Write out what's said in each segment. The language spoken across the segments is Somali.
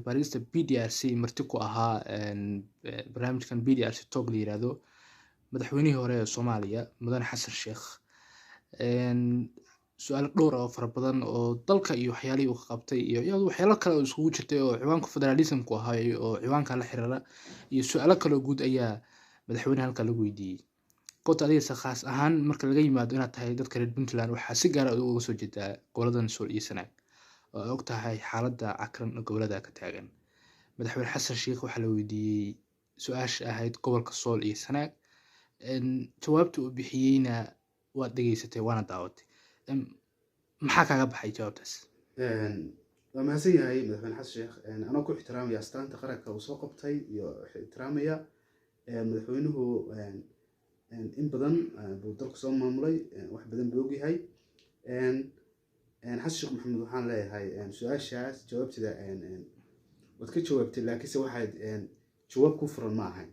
Baarista PDRC marti ku ahaa barnaamijkan PDRC Talk la yiraahdo, madaxweynihii hore ee Soomaaliya, Mudane Xasan Sheekh. Su-aalo dhowr ah oo fara badan oo dalka iyo waxyaalihii uu ka qabtay iyo waxyaalo kale oo isugu jirtay oo ciwaanka federalismku ahaa oo ciwaanka la xiriira iyo su-aalo kale oo guud ayaa madaxweyne halka lagu weydiiyey. Goobta adigase khaas ahaan, marka laga yimaado inaad tahay dadka reer Puntland, waxaa si gaara uga soo jeedaa goboladan Sool iyo Sanaag oo ay og tahay xaaladda cakran oo gobolada ka taagan. Madaxweyne Xasan Sheikh waxaa la weydiiyey su-aasha ahayd gobolka Sool iyo Sanaag. Jawaabta uu bixiyeyna waad dhegeysatay waana daawatay. Maxaa kaaga baxay jawaabtaas? Waa mahadsan yahay madaxweyne Xasan Sheekh. Anoo ku ixtiraamaya astaanta qaranka uu soo qabtay iyo ixtiraamaya madaxweynuhu, in badan buu dalka soo maamulay, wax badan buu ogyahay. Xasan Sheekh Maxamuud waxaan leeyahay, su-aashaas jawaabteeda waad ka jawaabtay, laakiinse waxaad jawaab ku furan ma ahayn,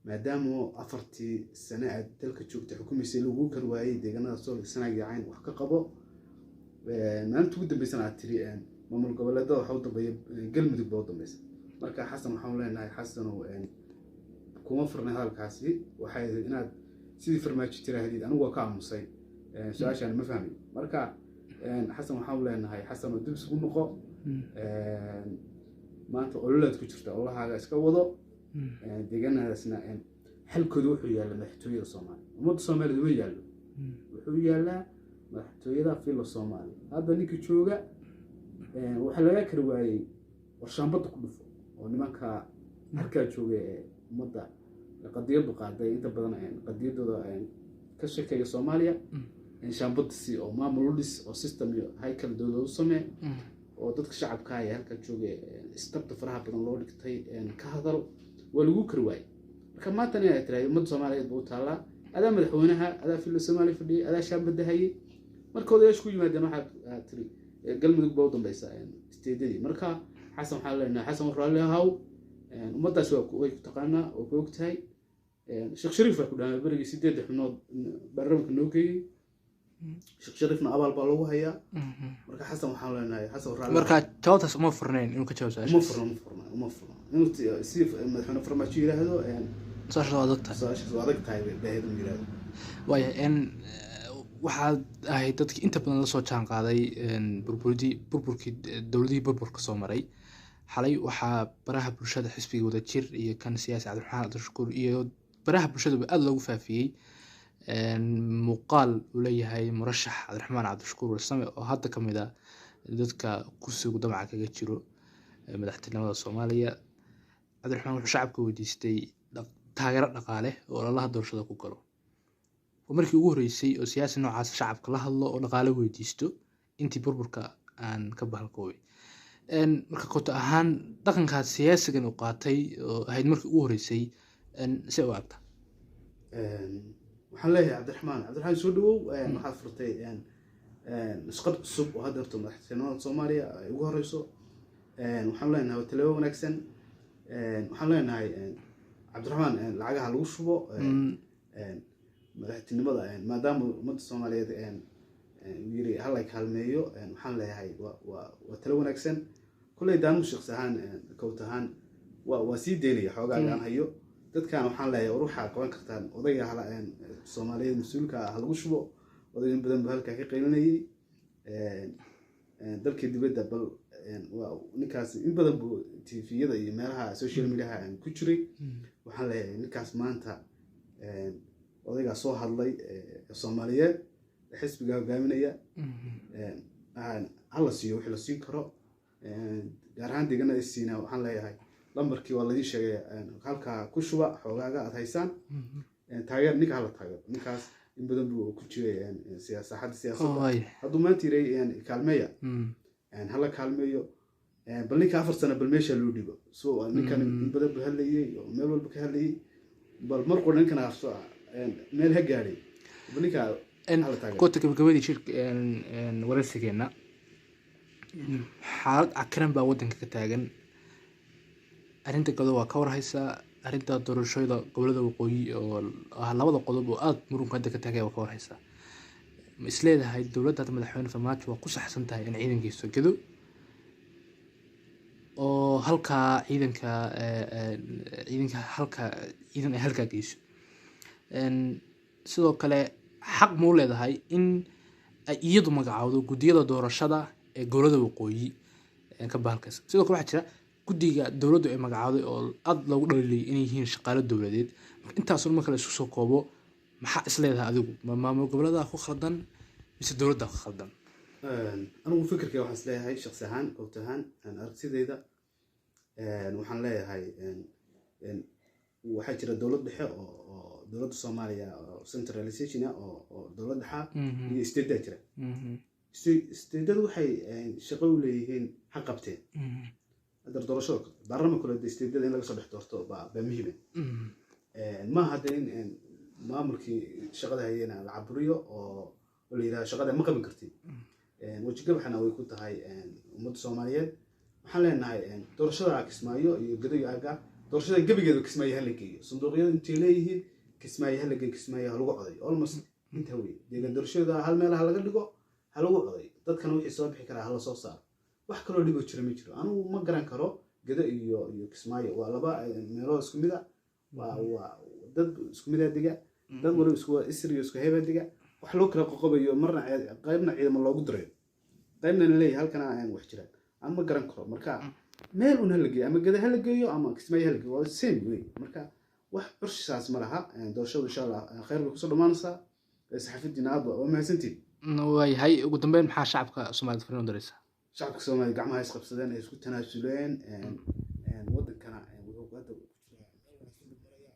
maadaama 4-tii sane aad dalka joogtay xukumaysay laguu kar waayey deegaanada Sool, Sanaag iyo Cayn wax ka qabo. Maalinta ugu dambeysana aad tiri maamul goboleedada waxa u dambeeya Galmudug baa u dambeysa. Marka Xasan waxaan leenahay, Xasanow, kuma furnay hadalkaasi. Waxay ahayd inaad sidii Farmaajo tiraahdid, "Anigu waa ka aamusay, su-aashaan ma fahmay." Marka Xasan waxaan leenahay, Xasan oo dib isugu noqo. Maanta ololaad ku jirta, ololahaaga iska wado. Deegaanadaasna xalkooda wuxuu yaalla madaxtooyada Soomaaliya. Ummadda Soomaaliya uma yaallo, wuxuu yaallaa madaxtooyada Villa Soomaaliya. Hadda ninka jooga waxaa laga kari waayey warshaambadda ku dhufo oo nimanka halkaa jooga ee ummadda qadiyadu qaaday, inta badan qadiyadooda ka sheekeeya Soomaaliya, shaambadda si oo maamul u dhis oo system iyo haykal dowlad u samee oo dadka shacabka ee halkaa jooga istabta faraha badan loo dhigtay ka hadal, waa lagu kari waayey. Marka maantana inaad tiraahdo ummadda Soomaaliyeed ba u taallaa, adaa madaxweynaha, adaa Villa Soomaaliya fadhiyay, adaa shaambadda hayay. Marka odayaashu ku yimaadeen waxaad aad tiri Galmudug baa u dambeysa isteedadii. Marka Xasan waxaan leenahay, Xasan, raalli ahaw. Ummaddaas way ku taqaanaa oo ku ogtahay. Sheekh Shariif baa ku dhaamay berigii 8-da xubnood baarlamaanka noo geeyey. Sheekh Shariifna abaal baa lagu hayaa. Marka Xasan waxaan leenahay, Xasan, raalli. Marka jawaabtaas uma furnayn inuu ka jawaab uma su-aashaas? Furna, uma furna, uma furna inuu sidii madaxweyne Farmaajo yidhaahdo. Su-aashaas waa adag tahay. Su-aashaas waa adag tahay bay ahayd inuu yidhaahdo. Waaya, waxaad ahayd dadkii inta badan lasoo jaan qaaday burburidii, burburkii, dowladihii burburka soo maray. Xalay waxaa baraha bulshada xisbiga Wadajir iyo kan siyaasi Cabdiraxmaan Cabdishakuur iyo baraha bulshadaba aada loogu faafiyey muuqaal uu leeyahay murashax Cabdiraxmaan Cabdishakuur Warsame oo hadda ka mid ah dadka kursigu damaca kaga jiro madaxtinimada Soomaaliya. Cabdiraxmaan wuxuu shacabka weydiistay taageero dhaqaale oo ololaha doorashada ku galo. Waa markii ugu horreysay oo siyaasi noocaas shacabka la hadlo oo dhaqaale weydiisto intii burburka aan ka bahalkoobay. Marka koto ahaan dhaqankaas siyaasigan uu qaatay oo ahayd markii ugu horreysay, see u aragtaa? Waxaan leeyahay Cabdiraxmaan, Cabdiraxmaan, soo dhawow. Waxaad furtay nusqad cusub oo hadda horta madaxtinimada Soomaaliya ay ugu horeyso. Waxaan leenahay waa talaabo wanaagsan. Waxaan leenahay Cabdiraxmaan, lacagaha lagu shubo madaxtinimada, maadaama ummadda Soomaaliyeed uu yiri hala kaalmeeyo. Waxaan leeyahay waa talo wanaagsan. Kolley daanu shaqsi ahaan, kowt ahaan waa sii deynaya xoogaaga aan hayo dadkan. Waxaan leeyahay, war waxaa qaban kartaan odayga hala Soomaaliyeed mas-uulka ah ha lagu shubo. Oday in badan buu halkaa ka qaylinayay dalkii dibadda. Bal waa ninkaas, in badan buu TV-yada iyo meelaha social mediaha ku jiray. Waxaan leeyahay ninkaas maanta odaygaa soo hadlay Soomaaliyeed xisbiga hogaaminaya, hala siiyo wixii la siin karo, gaar ahaan deegaanada Siina. Waxaan leeyahay lambarkii waa laidin sheegay, halkaa ku shuba xoogaaga aad haysaan. Taageer ninka, hala taageero ninkaas. In badan buu ku jiray saaxadda siyaasadda. Hadduu maanta yiray kaalmeeya, hala kaalmeeyo. Bal ninka 4 sano bal meesha loo dhigo. So ninkan in badan buu hadlayay oo meel walba ka hadlayay. Bal mar qura ninkan afso meel ha gaadhay. Bal ninka hala taageero. Koota gabagabadii shirka waraysigeena, xaalad cakiran baa wadanka ka taagan. Arrinta Gado waa ka warhaysaa, arrinta doorashada gobolada waqooyi oo ah labada qodob oo aada murunka hadda ka taagaya waa ka warhaysaa. Ma isleedahay dowladda hadda madaxweyne Farmaajo waa ku saxsan tahay in ciidankiisu Gado? halkaa ciidanka ciidanka halka ciidan ay halkaa geyso. Sidoo kale xaq muu leedahay in ay iyadu magacaawdo guddiyada doorashada ee gobolada waqooyi ka bahalkaysa? Sidoo kale waxaa jira guddiga dowladdu ay magacaawday oo aad loogu dhaliilay inay yihiin shaqaale dowladeed. Marka intaasun marka la isku soo koobo, maxaa is leedahay adigu? Ma maamul goboleedaa ku khaldan mise dowladdaa ku khaldan? Anigu fikirkay waxaan is leeyahay, shakhsi ahaan, Kowte ahaan, aragtidayda, waxaan leeyahay waxaa jira dowlad dhexe oo dowladda Soomaaliya oo centralization ah oo dowlad dhexa iyo state jira. Statadu waxay shaqo u leeyihiin ha qabteen. Hadda doorashada kale, baarlamaanka kale, dee stateda in laga soo dhex doorto baa muhiima. Ma hadda in maamulkii shaqada hayena la caburiyo oo la yidhahdo shaqada ma qaban kartid. Wejigabaxna way ku tahay ummadda Soomaaliyeed. Waxaan leenahay doorashada Kismaayo iyo Gedo iyo Aga, doorashada gebigeeda Kismaayo hala geeyo. Sanduuqyada intay leeyihiin Kismaayo hala geeyo, Kismaayo ha lagu codayo. Almost inta wey deegaan doorashada hal meel ha laga dhigo, ha lagu codayo. Dadkana wixii soo bixi karaa hala soo saaro. Wax kaloo dhiboo jira ma jiro. Anigu ma garan karo Gedo iyo Kismaayo waa laba meeloo isku mid a, waa dad isku mid a dega, dad waliba isku isir iyo isku heba dega. Wax loo kala qoqobayo, marna qaybna ciidamo loogu dirayo, qaybna la leeyahay halkana aan wax jiraan, aan ma garan karo. Marka meel un hala geeyo, ama Geda hala geeyo ama Kismaayo hala geeyo, waa same way. Marka wax curshisaas ma laha. Doorashadu insha Allah khayr bay kusoo dhammaanaysaa. Saxaafadiina aad waa mahadsantihin. Waayahay, ugu dambeyn maxaa shacabka Soomaalida fariin u diraysaa? Shacabka Soomaaliya gacmaha is qabsadeen, ay isku tanaasuleen. Wadankana wuxuu hadda ku jiraa meel wanaagsan buu marayaa.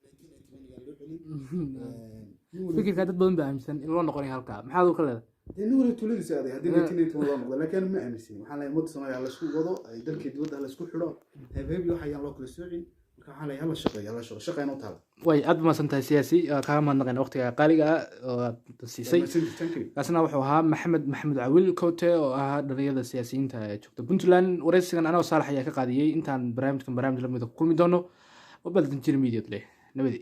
1991 loo celin. Nin waliba Fikirkaa dad badan baa aaminsan in loo noqonayo halkaa, maxaad u ka leedahay? Dee nin waliba tuuladiisa aaday haddii 1991 loo noqdo, laakiin anu ma aaminsanin. Waxaan leeyahay ummadda Soomaaliya ha laysku wado, dalkii dibadda ha laysku xidho, heeb wax ayaan loo kala soocin. Marka waxaan leeyahay hala shaqeeyo, hala shaqo, shaqayna u taala. Way aad mahadsan tahay siyaasi, waa kaaga mahadnaqayna waqtiga qaaliga ah oo aad siisay. Mahadsantihin, thank you. Kaasina wuxuu ahaa Maxamed Maxamed Cawil Kote oo ahaa dhalinyarada siyaasiyiinta ee joogta Puntland. Wareysigan anagoo Saalax ayaa ka qaadiyey. Intaan barnaamijkan barnaamij lamida ku kulmi doono, waa Baldan Jir Media leh nabadi.